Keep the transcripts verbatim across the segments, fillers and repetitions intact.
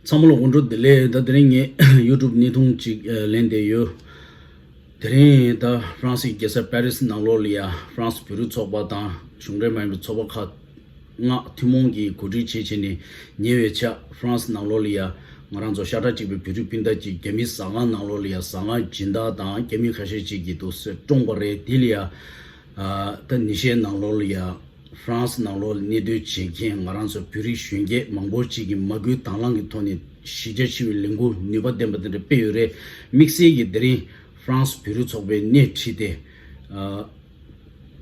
ཚང་མ་ལ་དགོང་དྲོ་བདེ་ལེགས། ད་དེ་རིང་ངས་ཡུ་ཊུབ་བརྙན་ཐུང་ཅིག་ཨ་ལེན་བསྡད་ཡོད། དེ་རིང་ད་ཧྥ་རན་སིའི་རྒྱལ་ས་པེ་རིས་ནང་ལོགས་ལ་ཡ་ཧྥ་རན་སི་བོད་རིགས་ཚོགས་པ་དང་གཞུང་འབྲེལ་མ་ཡིན་པའི་ཚོགས་པ་ཁག་ལྔ་ཐུན་མོང་གིས་གོ་སྒྲིག་བྱས་བྱས་ནས་ཉེ་བའི་ཆར་ཧྥ་རན་སི་ནང་ལོགས་ལ་ཡ་ང་རང་ཚོ་ཤ་ཁྲག་གཅིག་པའི་བོད་རིགས་སྤུན་ཟླ་གཅིག་རྒྱ་མིའི་ཟ་ཁང་ནང་ལོགས་ལ་ཡ་ཟ་ཁང་སྦྱིན་བདག་དང་རྒྱ་མི་ཁ་ཤས་ཅིག་གིས་འདུག་སེ་བཀྲོངས་པ་རེད། དེ་ལ་ཡ་ཨ་ད་ནི་ཤའི་ནང་ལོགས་ལ་ཡ་ཧྥ་རན་སི་ནང་ལོགས་ལ་གནས་སྡོད་བྱེད་མཁན་ང་རང་ཚོ་བོད་རིགས་གཞོན་སྐྱེས་མང་པོ་ཅིག་གིས་མ་སྐུལ་དང་བླངས་ཀྱི་ཐོག་ནས་གཞི་རྒྱ་ཆེ་བའི་ལས་འགུལ་ནུས་པ་ལྡན་པ་དེ་འདྲ་སྤེལ་ཡོད་རེད། དམིགས་བསལ་གྱིས་དེ་རིང་ཧྥ་རན་སི་བོད་རིགས་ཚོགས་པས་སྣེ་ཁྲིད་དེ་ཨ་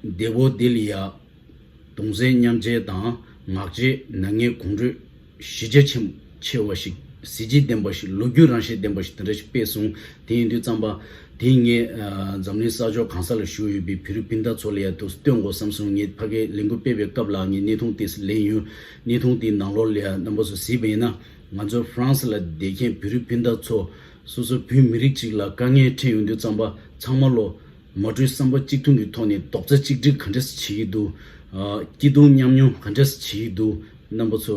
འདས་པོ་འདི་ལ་ཡ་གདུང་སེམས་མཉམ་སྐྱེད་དང་ངག་བཅད་ནག་ཉེས་གོང་བཀྲོལ་གཞི་རྒྱ་ཆེན་ཆེ་བ་ཞིག་གཟི་བརྗིད་ལྡན་པ་ཞིག་ལོ་རྒྱུས་རང་བཞིན་ལྡན་པ་ཞིག་དེ་འདྲ་ཞིག་སྤེལ་སོང་། དེ་ཡིན་དུས་ཙམ་པ་དེ་ངས་ཨ་འཛམ་གླིང་ས་ཕྱོགས་གང་ས་ལ་བཞུགས་ཡོད་པའི་བོད་རིགས་སྤུན་ཟླ་ཚོ་ལ་ཡང་དུ་སྟོན་དགོས་བསམ་སོང་། ངས་ཕ་གིའི་ལས་འགུལ་སྤེལ་བའི་སྐབས་ལ་ངས་བརྙན་ཐུང་དེ་ལེན་ཡོད། བརྙན་ཐུང་དེའི་ནང་ལོགས་ལ་ཡང་རྣམ་པ་ཚོ་གཟིགས་པ་ཡིན་ན་ང་ཚོ་ཧྥ་རན་སི་ལ་བསྡད་མཁན་བོད་རིགས་སྤུན་ཟླ་ཚོ་སོ་སོ་བོད་མི་རིགས་གཅིག་ལ་དཀའ་ངལ་འཕྲད་ཡོང་དུས་ཙམ་པ་ཚང་མ་ལོ། མ་གྲོས་བསམ་པ་གཅིག་མཐུན་གྱི་ཐོག་ནས་རྡོག་རྩ་གཅིག་སྒྲིལ་ག་འདྲས་བྱེད་ཀྱི་འདུག་ཨ། སྐྱིད་སྡུག་མཉམ་མྱོང་ག་འདྲས་བྱེད་ཀྱི་འདུག་རྣམ་པ་ཚོ་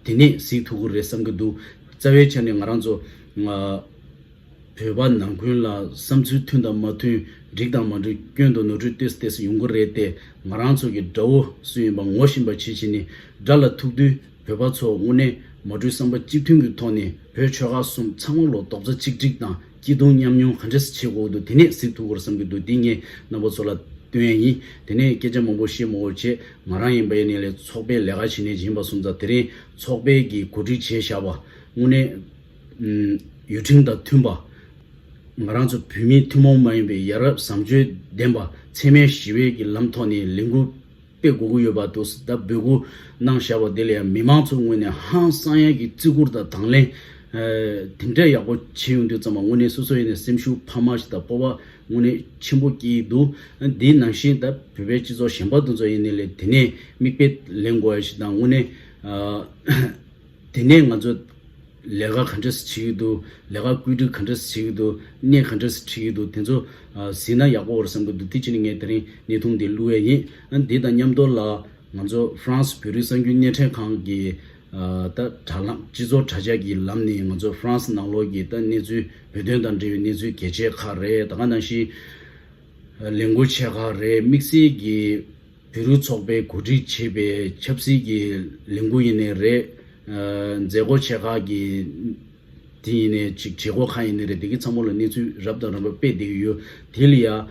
དེ་ནས་གཟིགས་ཐུབ་ཀྱི་རེད་བསམ་གྱི་འདུག་རྩ་བའི་ཆ་ནས་ང་རང་ཚོ་ཨ། བོད་པ་ནང་ཁུལ་ལ་བསམ་ཚུལ་མཐུན་དང་མ་མཐུན་འགྲིག་དང་མ་འགྲིག་སྐྱོན་དང་ནོར་འཁྲུལ་ཏོག་ཙམ་ཏོག་ཙམ་ཡོང་གི་རེད་དེ། ང་རང་ཚོ་གི་དགྲ་བོ་སུ་ཡིན་པ་ངོ་ཤེས་པ་བྱེད་བྱེད་ནས་དགྲ་ལ་ཐུག་དུས། བོད་པ་ཚོ་དངོས་གནས་མ་གྲོས་བསམ་པ་གཅིག་མཐུན་གྱི་ཐོག་ནས་བོད་ཆོལ་ཁ་གསུམ་ཚང་མ་ལོ་རྡོག་རྩ་གཅིག་སྒྲིལ་དང་སྐྱིད་སྡུག་མཉམ་མྱོང་ག་འདྲས་བྱེད་དགོས་འདུག་དེ་ནས་གཟིགས་ཐུབ་དགོས་བསམ་གྱི་འདུག་འདི་ངས་རྣམ་པ་ཚོ་ལ་སྟོན་ཡ་ཡིན། དེ་ནས་སྐད་ཆ་མང་པོ་བཤད་མ་དགོས་བྱས། ང་རང་ཡིན་པ་ཡིན་ནའི་ལས་ཚོགས་པའི་ལས་ཀ་བྱེད་མཁན་ཡིན་པ་སོང་ཙང་། དེ་རིང་ཚོགས་པའི་གི་གོ་སྒྲིག་བྱས་བཞག་པ་དངོས་གནས་ཡུལ་ཁྲིམས་དང་མཐུན་པ། ང་རང་ཚོ་བོད་མིའི་ཐུན་མོང་མ་ཡིན་པའི་ཡ་རབས་བཟང་སྤྱོད་ལྡན་པ་འཚེ་མེད་ཞི་བའི་གི་ལམ་ཐོག་ནས་ལས་འགུལ་སྤེལ་དགོས་ཀྱི་ཡོད་པ་འདུག་ད་འབོད་སྐུལ་གནང་བཞག་པ་དེ་ལ་ཡང་མི་མང་ཚོའི་ངོས་ནས་ཧང་སང་ཡག་གི་བརྩི་བཀུར་དང་དང་ལེན་ཨ་དེ་འདྲ་ཡག་པོ་བྱེད་ཡོང་དུས་ཙམ་པ་དངོས་གནས་སོ་སོ་ཡིན་ནའི་སེམས་ཤུགས་འཕར་མ་ཞིག་དང་སྤོབས་པ་དངོས་གནས་ཆེན་པོ་སྐྱེ་ཡི་འདུག་འདི་ནང་བཞིན་ད་བོད་པའི་སྤྱི་ཚོགས་གཞན་པ་དེ་ཚོ་ཡིན་ནའི་ལས་དེ་ནས་མིག་དཔེ་ལེན་དགོས་ཡ་ཞིག་དང་། དངོས་གནས་ཨ། དེ་ནས་ང་ཚོ་ལས་ཀ་ག་འདྲས་བྱེད་ཀྱི་འདུག་ལས་ཀ་བཀོད་སྒྲིག་ག་འདྲས་བྱེད་ཀྱི་འདུག་གནས་ག་འདྲས་ཁྲིད་ཀྱི་འདུག་དེ་ཚོ་ཨ་གཟིགས་ན་ཡག་པོ་རེད་བསམ་གྱི་འདུག་དེ་བྱས་ནས་ངས་དེ་རིང་བརྙན་ཐུང་འདི་བླུགས་ཡས་ཡིན། ཨ་འདི་དང་མཉམ་དུ་ལ་ང་ཚོ་ཧྥ་རན་སི་བོད་རིགས་གསར་འགྱུར་བརྙན་འཕྲིན་ཁང་གི་ཨ་ད་དྲ་ལམ་སྤྱི་ཚོགས་དྲ་རྒྱ་གི་ལམ་ནས་ང་ཚོ་ཧྥ་རན་སི་ནང་ལོགས་ཀྱི་ད་གནས་ཚུལ་བོད་དོན་དང་འབྲེལ་བའི་གནས་ཚུལ་གལ་ཆེ་ཁག་རེད། ད་ག་ནང་བཞིན་ལས་འགུལ་ཆེ་ཁག་རེད། དམིགས་བསལ་གྱི་བོད་རིགས་ཚོགས་པས་གོ་སྒྲིག་བྱས་པའི་ཆབ་སྲིད་ཀྱི་ལས་འགུལ་ཡིན་ནའི་རེད། ཨ་མཛད་སྒོ་ཆེ་ཁག་གི་དེ་ཡིན་ནའི་ཅིག་བྱེད་སྒོ་ཁག་ཡིན་ནའི་རེད། དེ་གི་ཚང་མ་ལ་གནས་ཚུལ་རབ་དང་རིམ་པ་སྤེལ་བསྡད་ཀྱི་ཡོད། དེ་ལ་ཡ་ཨ་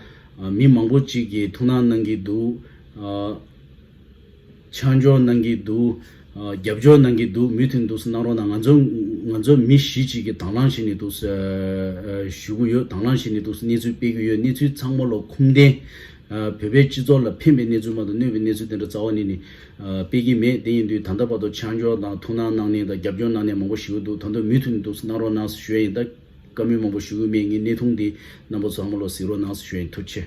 མི་མང་པོ་ཅིག་གིས་ཐུགས་སྣང་གནང་གི་འདུག་ཨ་ཆ་འཇོག་གནང་གི་འདུག་ཨ་རྒྱབ་སྐྱོར་གནང་གི་འདུག་མུ་མཐུད་འདུག་སེ་གནང་རོགས་གནང་། ང་ཚོ་ང་ཚོ་མི་བཞི་ཅིག་གིས་དང་བླངས་བྱས་ནས་འདུག་སེ་ཨ་ཞུ་གི་ཡོད། དང་བླངས་བྱས་ནས་འདུག་སེ་གནས་ཚུལ་སྤེལ་གྱི་ཡོད། གནས་ཚུལ་ཚང་མ་ལ་ཁུངས་ལྡན། ཨ་བོད་པའི་སྤྱི་ཚོགས་ལ་ཕན་པའི་གནས་ཚུལ་མ་གཏོགས་གནོད་པའི་གནས་ཚུལ་དེ་འདྲ་རྩ་བ་ནས་ནི་ཨ་སྤེལ་གྱི་མེད། དེ་ཡིན་དུས་ད་ལྟ་བར་དུ་ཆ་འཇོག་དང་ཐུགས་སྣང་གནང་མཁན་དང་རྒྱབ་སྐྱོར་གནང་མཁན་མང་པོ་ཞིག་འདུག་ད་དུང་མུ་མཐུད་ནས་འདུག་སེ་གནང་རོགས་གནང་ཞུ་ཡ་ཡིན། ད་བཀའ་མོལ་མང་པོ་ཞུ་གི་མེད། ངའི་བརྙན་ཐུང་འདི་རྣམ་པ་ཚོ་ཚང་མ་ལ་གཟིགས་རོགས་གནང་ཞུ་ཡ་ཡིན། ཐུགས་རྗེ་ཆེ།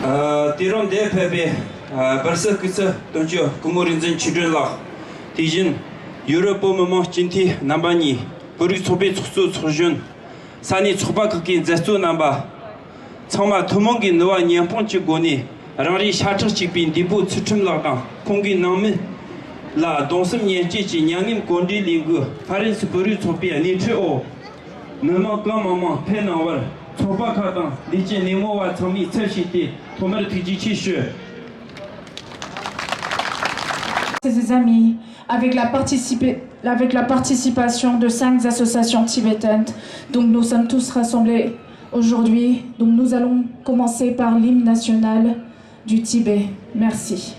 ཨ་དེ་རིང་འདིར་ཕེབས་པའི་ཨ་བར་སྐབས་སྐུ་ཚབ་དོན་གཅོད་སྐུ་ངོ་རིག་འཛིན་ཆོས་སྒྲོན་ལགས། དེ་བཞིན་ཡུ་རོབ་བོད་མི་མང་སྤྱི་འཐུས་རྣམ་པ་གཉིས། བོད་རིགས་ཚོགས་པའི་ཚོགས་གཙོ་ཚོགས་གཞོན། ས་གནས་ཚོགས་པ་ཁག་གི་མཛད་གཙོ་རྣམ་པ། ཚང་མ་ཐུན་མོང་གི་ནུས་པ་མཉམ་སྤུངས་ཀྱི་སྒོ་ནས་རང་རེའི་ཤ་ཁྲག་གཅིག་པའི་འདས་པོ་ཚུལ་ཁྲིམས་ལགས་དང་ཁོང་གི་ནང་མི་ལ་གདུང་སེམས་མཉམ་སྐྱེད་ཀྱི་མྱ་ངན་གོ་སྒྲིག་ལས་འགུལ་ཕ་རན་སི་བོད་རིགས་ཚོགས་པའི་སྣེ་ཁྲིད་འོག་མི་མང་གང་མང་མང་ཕེབས་གནང་བར་ཚོགས་པ་ཁག་དང་ལས་བྱེད་སྣེ་མོ་བ་ཚང་མས་ཚབ་ཞུས་ཏེ་ཐོག་མར་ཐུགས་རྗེ་ཆེ་ཞུ། ses amis, avec la, participa- avec la participation de cinq associations tibétaines. Donc nous sommes tous rassemblés aujourd'hui. Donc nous allons commencer par l'hymne national du Tibet. Merci.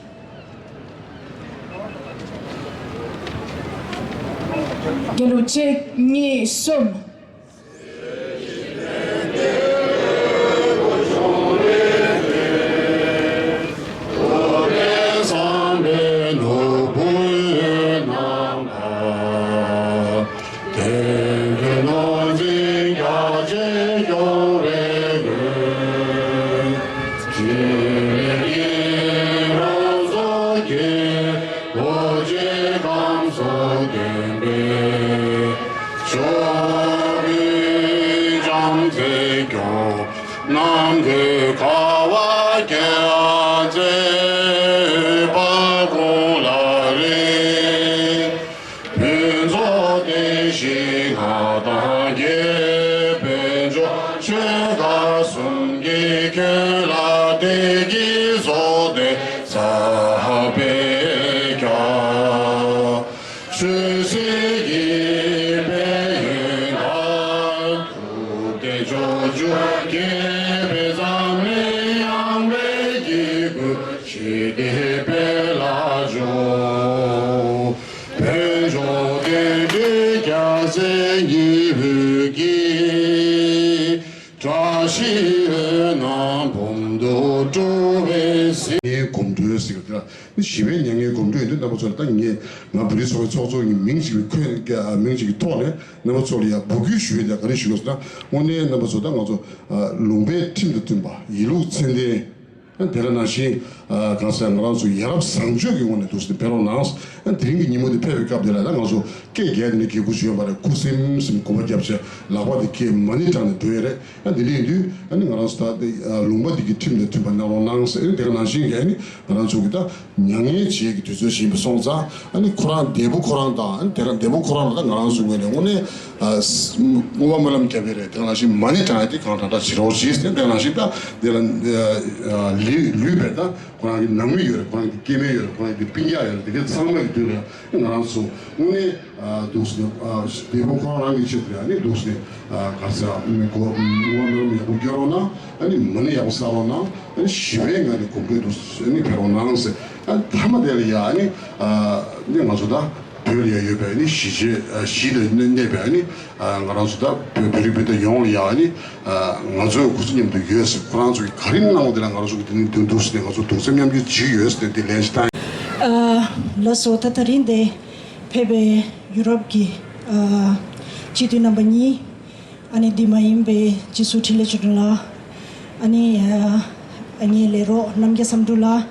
རྒྱལ་ལོ་གཅིག་གཉིས་གསུམ། ངའི་གོམ་བགྲོད་ཟེར་གྱི་དེ་ལ་ནི་ཞི་བའི་མྱ་ངན་གོམ་བགྲོད་ཡིན་དུས། རྣམ་པ་ཚོ་ལ་ད་ངས་ང་བོད་རིགས་ཚོགས་པའི་ཚོགས་གཙོ་ཡིན་མིང་གཅིག་གི་ཁོས་མིང་གཅིག་གི་ཐོག་ནས་རྣམ་པ་ཚོ་ལ་ཡ་འབོད་སྐུལ་ཞུ་ཡས་དེ་ག་རེ་ཞུ་དགོས་ཟེར་ན། དངོས་གནས་རྣམ་པ་ཚོ་ད་ང་ཚོ་ལུང་པའི་ཁྲིམས་དང་མཐུན་པ། ཡིན་ལུགས་ཚད་ལྡན། དེ་ག་ནང་བཞིན་གང་ཟེར་ང་རང་ཚོ་ཡ་རབས་བཟང་སྤྱོད་ཀྱི་ངོས་ནས་འདུག་སེ་ཕེབས་རོགས་གནང་། དེ་རིང་གི་ཉིན་མོ་འདི་ཕེབས་པའི་སྐབས་འདི་ལ་ད་ང་ཚོ་སྐད་རྒྱག་དེ་ནས་གད་སྐུ་ཞུ་ཡོད་མ་རེད། ཁུ་སིམ་སིམ་གོམ་པ་རྒྱབ་བྱས་ལག་པ་དེ་སྐད་མ་ཎི་བགྲངས་ནས་འགྲོ་ཡས་རེད། ཨ་དེ་འདྲ་ཡིན་དུས་ཨ་ནི་ང་རང་ཚོ་ད་ལྟ་ལུང་པ་འདི་གི་ཁྲིམས་དང་མཐུན་པ་གནང་རོགས་གནང་ཟེར། ཨ་ནི་དེ་ག་ནང་བཞིན་གྱི་ཨ་ནི་ང་རང་ཚོ་གི་ད་མྱ་ངན་བྱེད་ཀྱི་དུས་ཚོད་ཞིག་ཡིན་པ་སོང་ཙང་། ཨ་ནི་ཁོ་རང་འདས་པོ་ཁོ་རང་དང་། ཨ་ནི་དེ་རང་འདས་པོ་ཁོ་རང་ལ་ད་ང་རང་ཚོའི་ངོས་ནས་དངོས་གནས་ཨ་བསྔོ་བ་སྨོན་ལམ་བརྒྱབ་ཡས་རེད། དེ་ག་ནང་བཞིན་མ་ཎི་བགྲང་ཡས་དེ་གང་དྲག་དྲག་བྱེད་རོགས་གྱིས་ཟེར། དེ་ག་ནང་བཞིན་ད་དེ་ལ་ལུས་ལུས་པའི་ད་ཁོ་རང་གི་ནང་མི་ཡོད་རེད། ཁོ་རང་གི་སྐྱེ་དམན་ཡོད་རེད། ཁོ་རང་གི་སྤུན་ཀྱག་ཡོད་རེད། དེ་ག་ཚང་མ་གི་མདུན་ལ་ང་རང་ཚོ་དངོས་གནས་འདུག་སེ་ཨ་འདས་པོ་ཁོ་རང་རང་གི་ཆེད་དུ་ཡ་ནི་འདུག་སེ་ཨ་ག་ས་མི་གོ་སྨོན་ལམ་ཡག་པོ་སྐྱོན་རོགས་གནང་། ཨ་ནི་མ་ཎི་ཡག་པོ་བསགས་རོགས་གནང་། ཨ་ནི་ཞི་བའི་ངང་ནས་གོམ་བགྲོད་དུ་ཨ་ནི་ཕེབས་རོགས་གནང་ཟེར། ཨ་མཐའ་མ་དེ་ལ་ཡ་ཨ་ནི་ཨ་ནི་ང་ཚོ་ད་བོད་ལ་ཡ་ཡོད་པའི་ཨ་ནི་གཞིས་བྱེས་ཨ་གཞིས་དང་གནས་པའི་ཨ་ནི་ཨ་ང་རང་ཚོ་ད་བོད་བོད་རིགས་སྤུན་ཟླ་ཡོངས་ལ་ཡ་ཨ་ནི་ཨ་ང་ཚོ་སྐུ་ཚེ་མཉམ་དུ་ཡོད་ཟེར། ཁོ་རང་ཚོ་གིས་ག་རེ་གནང་བ་དེ་ལ་ང་རང་ཚོ་གིས་དེ་ནི་མདུན་དུ་ཟེར་ཏེ་ང་ཚོ་གདུང་སེམས་མཉམ་སྐྱེད་ཅིག་ཡོད་ཟེར་ཏེ་དེ་ལན་ཞིག་བཏང་ཡིན། ཨ་ལགས་སོ། ད་ད་རིང་འདིར་ཕེབས་པའི་ཡུ་རོབ་ཀྱི་ཨ་སྤྱི་འཐུས་རྣམ་པ་གཉིས། ཨ་ནི་འདི་མ་ཡིན་པའི་སྤྱི་ཟུར་འཕྲིན་ལས་ཆོས་སྒྲོན་ལགས། ཨ་ནི་ཨ་ངའི་ལས་རོགས་རྣམ་རྒྱལ་བསམ་འགྲུབ་ལགས།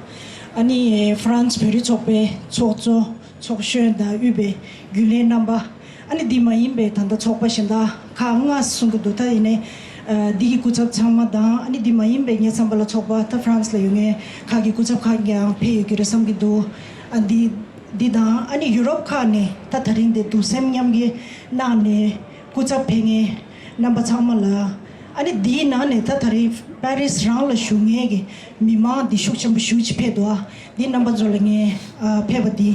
ཨ་ནི་ཧྥ་རན་སི་བོད་རིགས་ཚོགས་པའི་ཚོགས་གཙོ་ཚོགས་གཞོན་དང་དབུས་པའི་རྒྱུན་ལས་རྣམ་པ། ཨ་ནི་འདི་མ་ཡིན་པའི་ད་ལྟ་ཚོགས་པ་གཞན་དག་ཁག་ལྔ་གསུང་གི་འདུག་ད་ཡིན་ནའི་ཨ་འདི་གི་སྐུ་ཚབ་ཚང་མ་དང་། ཨ་ནི་འདི་མ་ཡིན་པའི་ངའི་ཚང་པ་ལ་ཚོགས་པ་ད་ཧྥ་རན་སི་ལ་ཡོད་མཁན་ཁག་གི་སྐུ་ཚབ་ཁག་ཀྱང་ཕེབས་ཡོད་ཀྱི་རེད་བསམ་གྱི་འདུག་ཨ་འདི་འདི་དང་ཨ་ནི་ཡུ་རོབ་ཁག་ནས་ད་ད་རིང་འདི་གདུང་སེམས་མཉམ་སྐྱེད་གནང་ནས་སྐུ་ཚབ་ཕེབས་མཁན་རྣམ་པ་ཚང་མ་ལ། ཨ་ནི་འདིའི་ནང་ནས་ད་ད་རིང་པེ་རིས་རང་ལ་བཞུགས་མཁན་གྱི་མི་མང་འདི་ཤུགས་ཆེན་པོ་ཞེ་པོ་ཅིག་ཕེབས་འདུག་ཨ་འདི་རྣམ་པ་ཚོ་ལ་ངས་ཨ་ཕེབས་པ་འདི་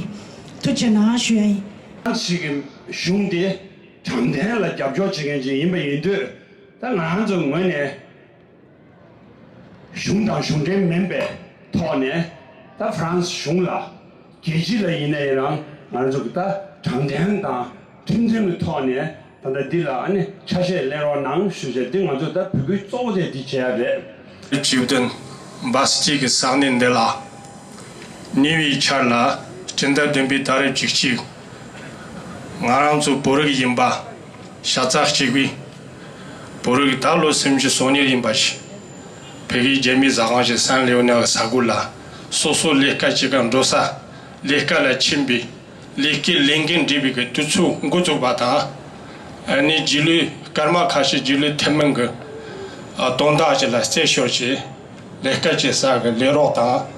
ཐུགས་རྗེ་གནང་ཞུ་ཡ་ཡིན། ཞིག་གི་གཞུང་དེ་དྲང་བདེན་ལ་རྒྱབ་སྐྱོར་བྱེད་མཁན་ཅིག་ཡིན་པ་ཡིན་དུས། ད་ང་རང་ཚོའི་ངོས་ནས་གཞུང་དང་གཞུང་འབྲེལ་མིན་པའི་ཐོག་ནས་ད་ཧྥ་རན་སི་གཞུང་ལ། རྒྱལ་སྤྱི་ལ་ཡིན་ན་ཡིན་རང་ང་རང་ཚོ་གི་ད་དྲང་བདེན་དང་མཐུན་མཐུན་གྱི་ཐོག་ནས་ད་ལྟ་འདི་ལ་ཨ་ནི་ཆ་ཤས་ལེན་རོགས་གནང་ཞུ་བྱས། འདི་ང་ཚོ་ད་འབོད་སྐུལ་གཙོ་བོ་དེ་འདི་བྱེད་ཡ་རེད། སྤྱི་བདུན་འབའ་སི་ཏི་གི་ས་གནས་འདི་ལ་ཉེ་བའི་ཆར་ལ་སྤྱི་ཟླ་བདུན་པའི་ཏ་རིག་བཅུ་གཅིག་ང་རང་ཚོ་བོད་རིགས་ཡིན་པ་ཤ་ཚ་གཅིག་པུས་བོད་རིགས་ད་ལོ་སུམ་ཅུ་སོ་གཉིས་ཡིན་པ་ཞིག་བོད་ཀྱི་རྒྱལ་མོའི་ཟ་ཁང་ཞིག་སན་ལེའོ་ནེལ་གྱི་ས་ཁུལ་ལ་སོ་སོ་ལས་ཀ་བྱེད་གར་འགྲོ་ས། ལས་ཀ་ལ་ཕྱིན་པའི་ལས་ཀའི་ལས་འགན་སྒྲུབ་པའི་གི་དུས་ཚོད་འགོ་བཙུགས་པ་དང་། ཨ་ནི་རྗེས་ལུས་སྐར་མ་ཁ་ཤས་རྗེས་ལུས་ཐེངས་མང་གི་ཨ་དོན་དག་ཅིག་ལ་རྩད་ཤོར་བྱས། ལས་ཀ་བྱེད་ས་གི་ལས་རོགས་དང་།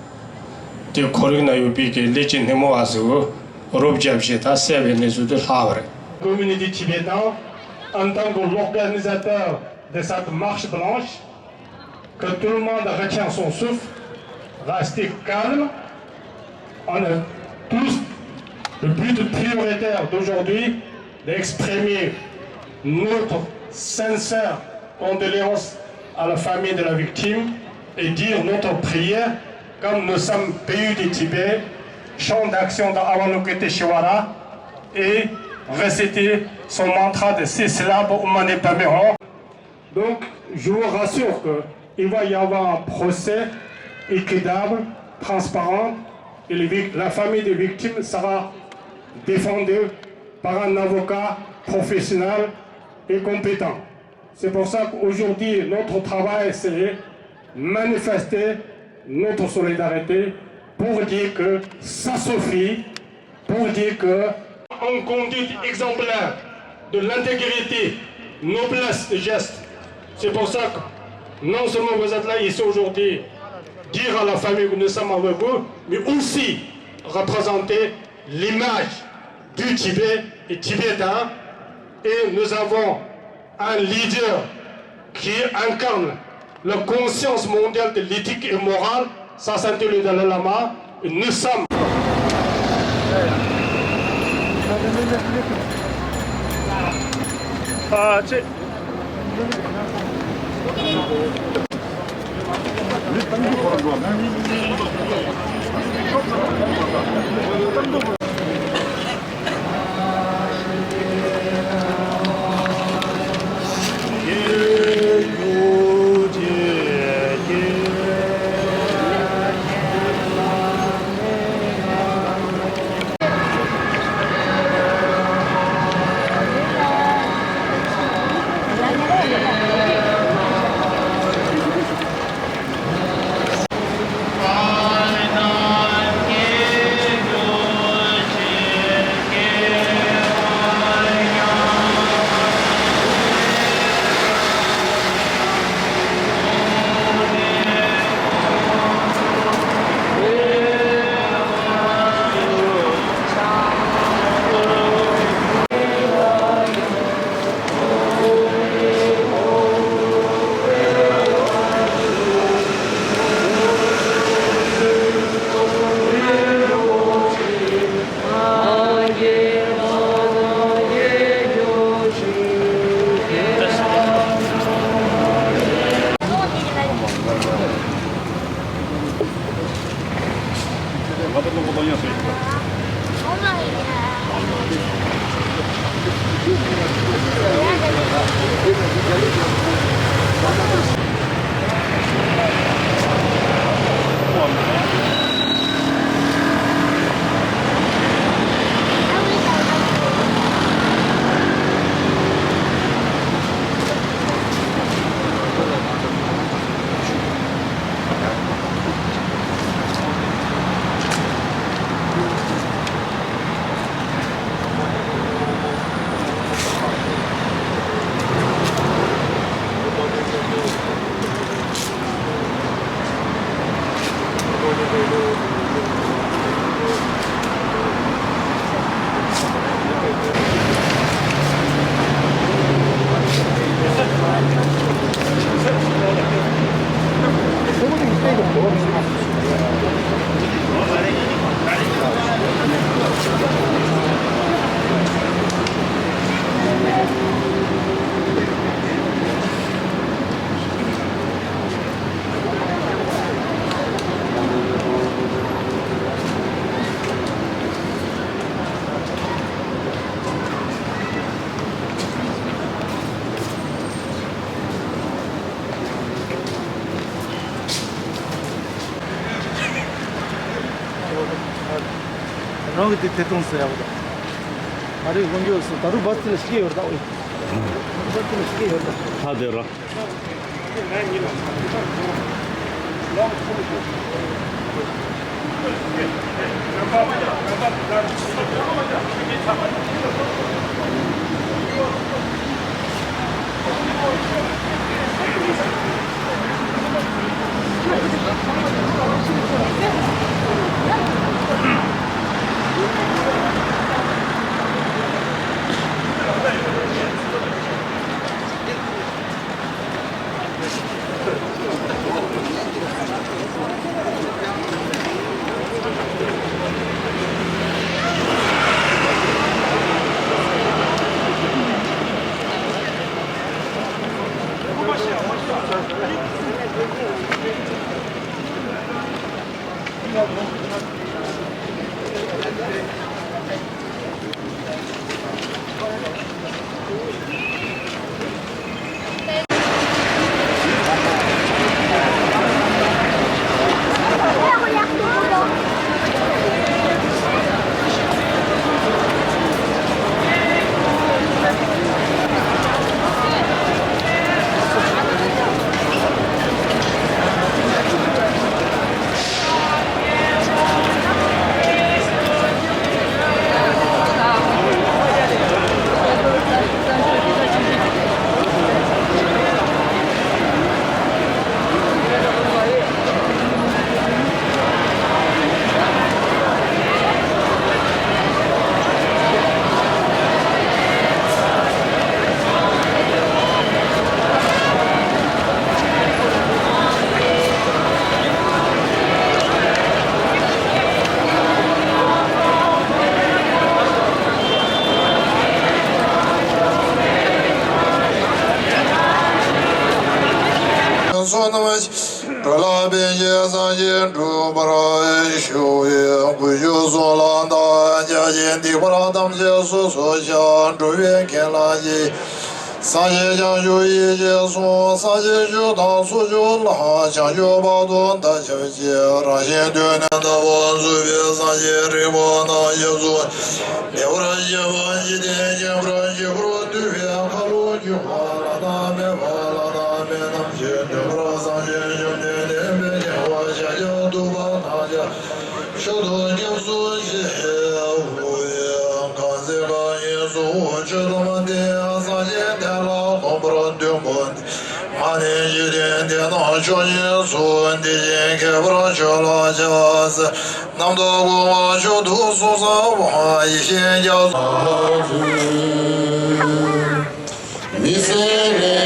དེ་ཁོར་ཡུག་ན་ཡོད་པའི་གི་ལས་ཀྱི་སྣེ་མོ་བ་ཚོས་རོགས་རྒྱབ་བྱས་ད་བསད་པའི་གནས་ཚུལ་དེ་ལྷག་པ་རེད། Communauté tibétaine en tant que l'organisateur de cette marche blanche, que tout le monde retient son souffle, rester calme, on est tous Le but prioritaire d'aujourd'hui, d'exprimer notre sincère condoléance à la famille de la victime et dire notre prière, comme nous sommes P U du Tibet, chant d'action de Avalokiteshvara et réciter son mantra de six syllabes Om Mani Padme Hum. Donc, je vous rassure que il va y avoir un procès équitable, transparent, et les vic- la famille des victimes sera défendue par un avocat professionnel et compétent. C'est pour ça qu'aujourd'hui, notre travail, c'est manifester notre solidarité pour dire que ça suffit, pour dire que en conduite exemplaire de l'intégrité, noblesse de geste. C'est pour ça que non seulement vous êtes là ici aujourd'hui, dire à la famille que nous sommes avec vous, mais aussi représenter l'image du Tibet et Tibétain. Et nous avons un leader qui incarne la conscience mondiale de l'éthique et morale, ça c'est le Dalai Lama. Nous sommes. རང་གི་དེ་ཐད་གཏོང་ཟེར་ཡག་པོ་དང་། ཨ་རིའི་དབང་སྒྱུར་སུ་ད་རུང་བ་ཚིལ་ཞིག་ཡོད་རེད་ད། འོ་ཡ། བ་ཚིལ་ཞིག་ཡོད་རེད་ད། ད་དེ་ར། གྲོལ་ལ་ཕན་ཕྱིར་སངས་རྒྱས་འགྲུབ་པར་ཤོག། གུས་ཕྱག་གསོལ་ལ་བདག་ཅག་གིས། སྡིག་པ་ཐམས་ཅད་སོ་སོར་བཤགས། འགྲོ་བའི་དགེ་ལ་ཡིད། སངས་རྒྱས་བྱང་ཆུབ་ཡེ་ཤེས་གསུམ། སངས་རྒྱས་ཆོས་དང་ཚོགས་མཆོག་ལ། བྱང་ཆུབ་བར་དུ་བདག་ཞབས་ཕྱི། རང་གཞན་དོན་ནི་དམ་པར་གཟུགས་པའི། སངས་རྒྱས་རིག་པ་དང་ཞབས་སུ། བདེ་བར་གཤེགས་པ་འཇིག་རྟེན་མཁྱེན་པར་བྱེད་པར། འདུས་པའི་ཁ་ལོ་སྒྱུར་བ་བླ་ན་མེད་པ། བླ་ན་མེད་ཐམས་ཅད་འདུས་པར། སངས་རྒྱས་བཅོམ་ལྡན་འདས་དཔལ་ལྡན་པ། ཤཱཀྱ་ཐུབ་པ་དང་ཡང་མཆོག་ཏུ་སྐྱབས་སུ་མཆིའོ། གང་ཚེ་གང་ཡིན་གཙོ་བོ་ཆོས་ཐམས་ཅད། སངས་རྒྱས་བསྟན་ལ་གོམས་པར་འདུན་པ། མ་ནས་འཇིག་རྟེན་འདི་ན་མཆོག་ཉིད་སུ། དེ་བཞིན་མཁས་པར་ཆོས་ལ་སྦྱངས་ཚེ། རྣམ་དག་སྒོམ་པ་མཆོག་ཏུ་གསུངས་གསལ་བ། ཡེ་ཤེས་རྒྱ་མཚོ། མི་ཟད་པའི་